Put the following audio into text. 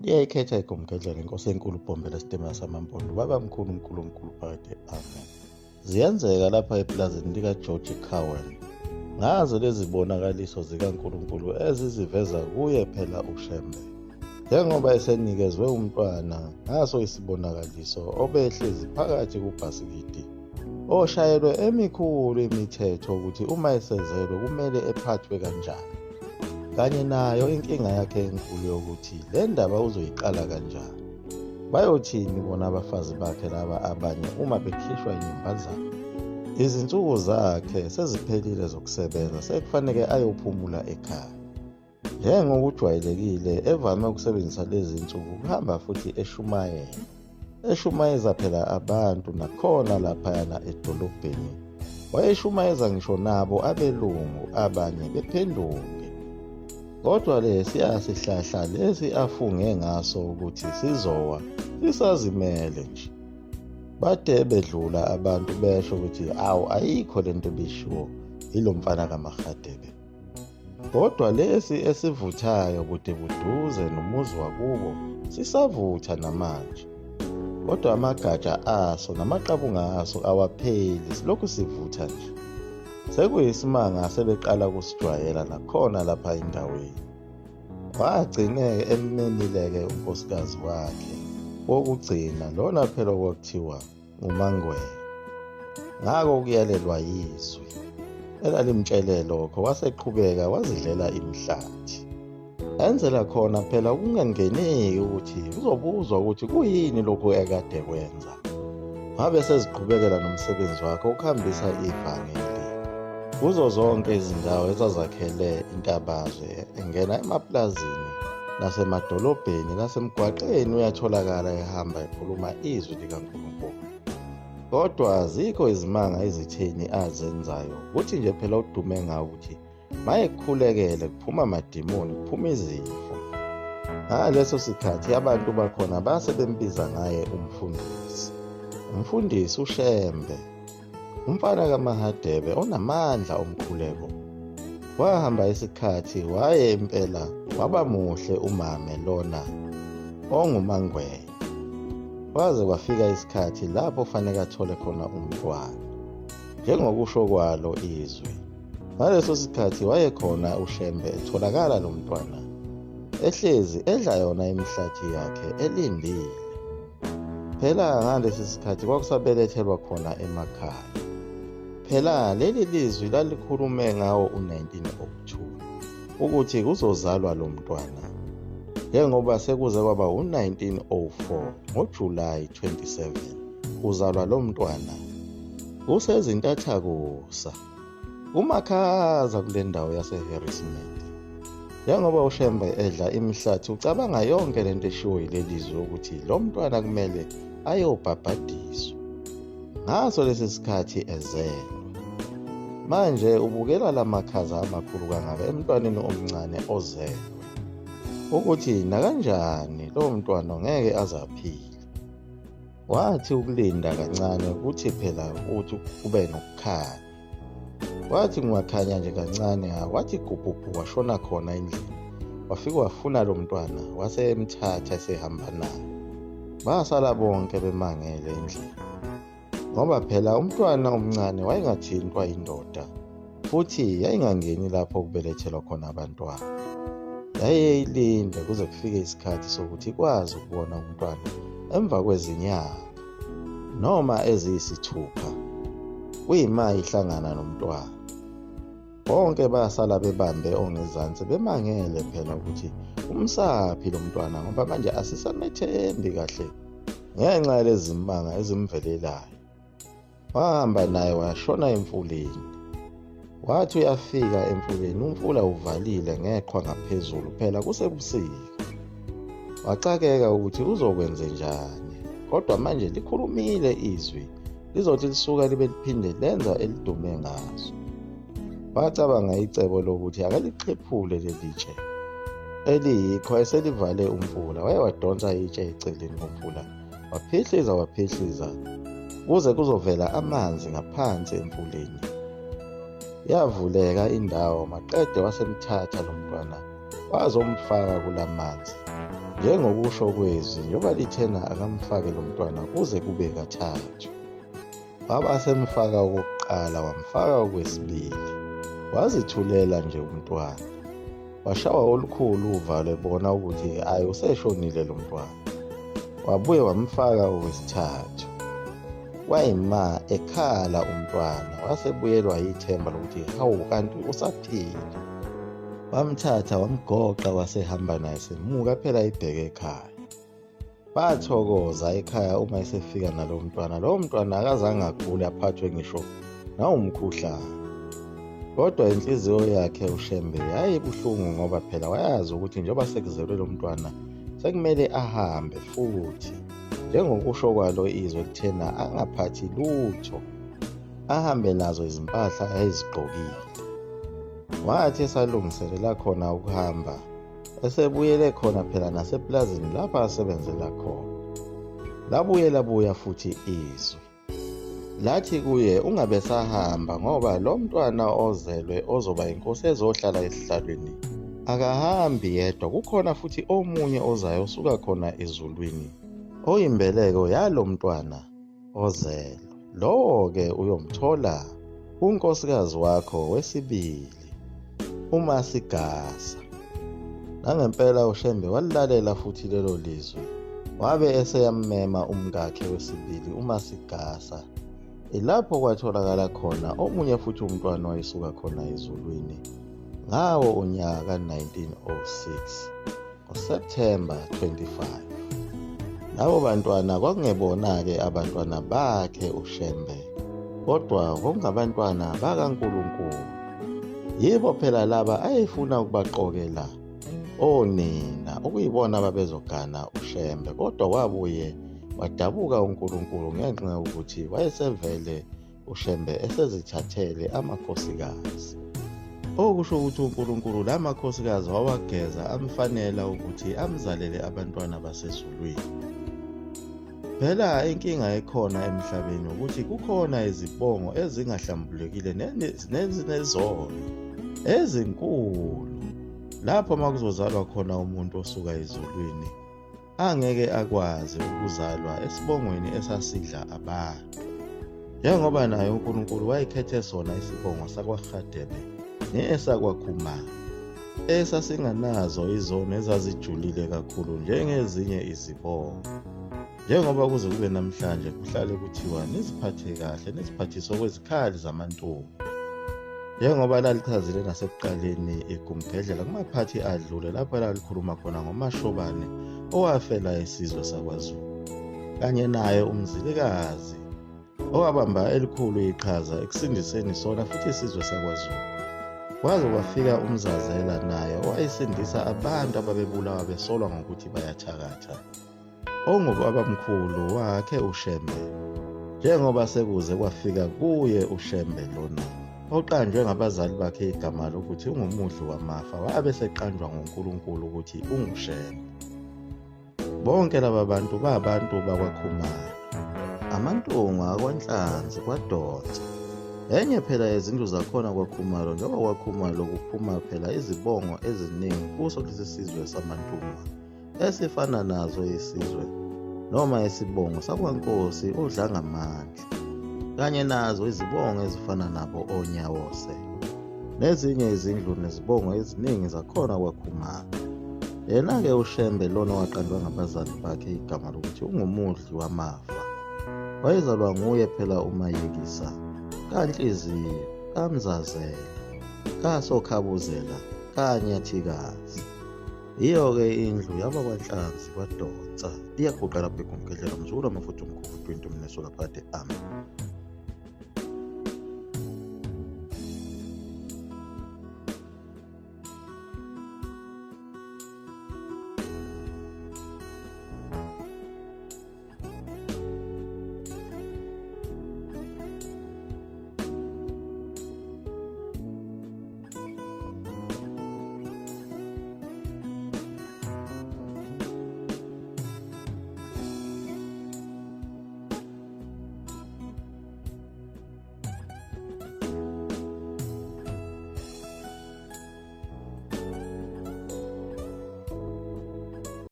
Liyayikhetha igomgedlela inkosi enkulu uBhombela isitimela samaMpondo babamkhulu uNkulunkulu phakade amen. Ziyenzeka lapha epulazini likaGeorge Cowan. Ngazo lezi zibonakaliso zikaNkulunkulu eziziveza kuye phela uShembe. Njengoba esenikezwe umntwana ngaso isibonakaliso obehlezi phakathi kubhasikidi oshayelwe emikhulu imithetho ukuthi uma esezelwe kumele ephathwe kanjani. Kanye nayo inkinga yakhe enkulu yokuthi le ndaba uzoyiqala kanjani. Bayothini bona abafazi bakhe laba abanye uma bekhishwa inyumbazane? Izinsuku zakhe seziphelile zokusebenza sekufanele ayophumula ekhaya. Njengokujwayelekile evame ukusebenzisa lezi nsuku ukuhamba futhi eshumayela. Eshumayeza phela abantu nakhona laphayana edolobheni. Wayeshumayeza ngisho nabo abelungu abanye bephenduke. Kodwa lesiya sihlahla lesi afunge ngaso ukuthi sizowa sisazimele nje. Bade bedlula abantu besho ukuthi awu ayikho lento ebishiwo yilo mfana kaMahadebe. Kodwa lesi esivuthayo bude buduze nomuzi wakubo sisavutha namanje. Kodwa amagatsha aso namaqabunga aso awapheli silokhu sivutha nje. Sekuyisimanga sebeqala ukusijwayela nakhona lapha endaweni. Wagcine-ke emmemile-ke unkosikazi wakhe wokugcina lona phela okwakuthiwa nguMangwenya. Ngako ukuyalelwa yizwi elalimtshele lokho waseqhubeka wazidlela imihlathi. Enzela khona phela ukungangeneki ukuthi uzobuzwa ukuthi kuyini lokhu ekade kwenza. Wabe seziqhubekela nomsebenzi wakhe ukuhambisa ivangeli kuzo zonke izindawo ezazakhele intabazwe engena emapulazini nasemadolobheni nasemgwaqeni uyatholakala ehamba ekhuluma izwi likaNkulunkulu. Kodwa azikho izimanga ezitheni azenzayo kuthi nje phela udume ngawo ukuthi mayekhulekele kuphuma amadimoni kuphuma izifo. Ngaleso sikhathi abantu bakhona base bembiza ngaye umfundisi. Umfundisi uShembe Umfana kaMahadebe onamandla omkhuleko. Kwahamba isikhathi waye impela waba muhle umame lona onguMangwenya. Kwaze kwafika isikhathi lapho fanele athole khona umntwana. Njengokusho kwalo izwi. Ngaleso sikhathi wayekhona uShembe etholakala lo mntwana ehlezi edla yona imihlathi yakhe elindile. Phela ngalesi sikhathi kwakusabelethelwa khona emakhaya. Phela leli lizwi lalikhulume ngawo u-1902 ukuthi kuzozalwa lo mntwana njengoba sekuze kwaba u-1904 ngoJulayi 27 uzalwa lo mntwana kusezintathakusa kumakhaza kule ndawo yaseHarrismith. Njengoba uShembe edla imihlathi ucabanga yonke lento eshiwo yileli zwi ukuthi lo mntwana kumele ayobhabhadiswa. Ngaso lesi sikhathi ezelwe. Manje ubukela la makhaza amakhulu kangaka emntwaneni omncane ozelwe. Ukuthi nakanjani lowo mntwana ngeke aze aphile. Wathi ukulinda kancane kuthi phela ukuthi kube nokukhanya. Wathi kungakhanya nje kancane ha wathi gubhubhu washona khona endlini. Wafike wafuna lo mntwana wase emthatha esehamba naye. Basala bonke bemangele endlini. Ngoba phela umntwana omncane wayengathintwa indoda futhi yayingangeni lapho kubelethelwa khona abantwana. Yayeyilinde kuze kufike isikhathi sokuthi ikwazi ukubona umntwana emva kwezinyanga noma eziyisithupha kuyima ihlangana nomntwana. Bonke basala bebambe ongezansi bemangele phela ukuthi umsaphi lo mntwana ngoba manje asisamethembi kahle ngenxa yalezimanga ezimvelelayo. Wahamba naye washona emfuleni. Wathi uyafika emfuleni umfula uvalile ngeqhwa ngaphezulu phela kusebusika. Waxakeka ukuthi uzokwenze njani kodwa manje likhulumile izwi lizothi lisuka libe liphinde lenza elidume ngaso. Wacabanga icebo lokuthi akaliqhephule leli tshe eliyiqhwa eselivale umfula. Waye wadonsa itshe eceleni komfula waphihliza waphihliza kuze kuzovela amanzi ngaphansi emfuleni. Yavuleka indawo maqede wasemthatha lo mntwana wazomfaka kulamanzi. Njengokusho kwezwi njengoba lithena akamfake lo mntwana kuze kube kathathu. Waba semfaka okokuqala wamfaka okwesibili. Wazithulela nje umntwana. Washawa olukhulu uvalo ebona ukuthi ayi useshonile lo mntwana. Wabuye wamfaka okwesithathu. Wayima ekhala umntwana wasebuyelwa yithemba lokuthi hawu kanti usaphila. Wamthatha wamgoqa wasehamba naye semuka phela ibheke ekhaya. Bathokoza ekhaya uma esefika nalo mntwana. Lowo mntwana akazange agule aphathwe ngisho nawumkhuhlane. Kodwa inhliziyo yakhe uShembe yayibuhlungu ngoba phela wayazi ukuthi njengoba sekuzelwe lo mntwana sekumele ahambe futhi njengokusho kwalo izwe kuthena angaphathi lutho ahambe nazo izimpahla ayezigqokile. Wathi esalungiselela khona ukuhamba esebuyele khona phela nasepulazini lapho asebenzela khona. Labuye labuya futhi izwi. Lathi kuye ungabe sahamba ngoba lo mntwana ozelwe ozoba inkosi ezohlala esihlalweni akahambi yedwa kukhona futhi omunye ozayo osuka khona ezulwini oyimbeleko yalo mntwana ozelwe. Lowo-ke uyomthola unkosikazi wakho wesibili uma sigasa. Nangempela uShembe walilalela futhi lelo lizwi wabe eseyammema umkakhe wesibili uMasigasa. Ilapho kwatholakala khona omunye futhi umntwana wayesuka khona ezulwini ngawo unyaka ka-1906 ngoSepthemba 25. Labo bantwana kwakungebona-ke abantwana bakhe uShembe, kodwa kwakungabantwana bakaNkulunkulu. Yibo phela laba ayefuna ukubaqokela onina, okuyibona ababezogana uShembe, kodwa wabuye wadabuka uNkulunkulu ngenxa yokuthi wayesevele uShembe esezithathele amakhosikazi. Okusho ukuthi uNkulunkulu la makhosikazi wawageza amfanela ukuthi amzalele abantwana basezulwini. Phela inkinga ekhona emhlabeni ukuthi kukhona izibongo ezingahlambulukile nezinezono ezinkulu lapho makuzozalwa khona umuntu osuka ezulwini angeke akwazi ukuzalwa esibongweni esasidla abantu. Njengoba naye uNkulunkulu wayekhethe sona isibongo sakwaRhadebe nesakwaKhumalo esasinganazo izono ezazijulile kakhulu njengezinye izibongo. Njengoba kuze kube namhlanje kuhlale kuthiwa niziphathe kahle niziphathise okwezikhali zamantombi. Njengoba lalichazile nasekuqaleni igumgedlela kumaphathi adlule lapho lalikhuluma khona ngoMashobane owafela isizwe sakwaZulu kanye naye uMzilikazi owabamba elikhulu iqhaza ekusindiseni sona futhi isizwe sakwaZulu. Kwaze kwafika uMzazela naye owayesindisa abantu ababebulawa besolwa ngokuthi bayathakatha. Ongubabamkhulu wakhe uShembe njengoba sekuze kwafika kuye uShembe lona oqanjwe ngabazali bakhe igama lokuthi ungumudli wamafa wabe seqanjwa nguNkulunkulu ukuthi unguShembe. Bonke laba bantu babantu bakwaKhumalo. AmaNtungwa akwaNhlanzi kwaDonsa. Enye phela yezindlu zakhona kwaKhumalo njengoba kwaKhumalo kuphuma phela izibongo eziningi kuso lesi sizwe samaNtungwa. Esifana nazo isizwe noma isibongo sakwaNkosi uDlangamandla kanye nazo izibongo ezifana nabo oNyawose nezinye izindlu nezibongo eziningi zakhona kwaKhumalo. Yena-ke uShembe lona owaqanjwa ngabazali bakhe igama lokuthi ungumudli wamafa. Wayezalwa nguye phela uMayekisa kaNhliziyo kaMzazela kaSokhabuzela kaNyathikazi. Yiyo-ke indlu yabakwaNhlanzi kwaDonsa. Iyaguqa lapho igumgedlela mzukulu wamafutha umkhuvu 20 umneso kaphade amen.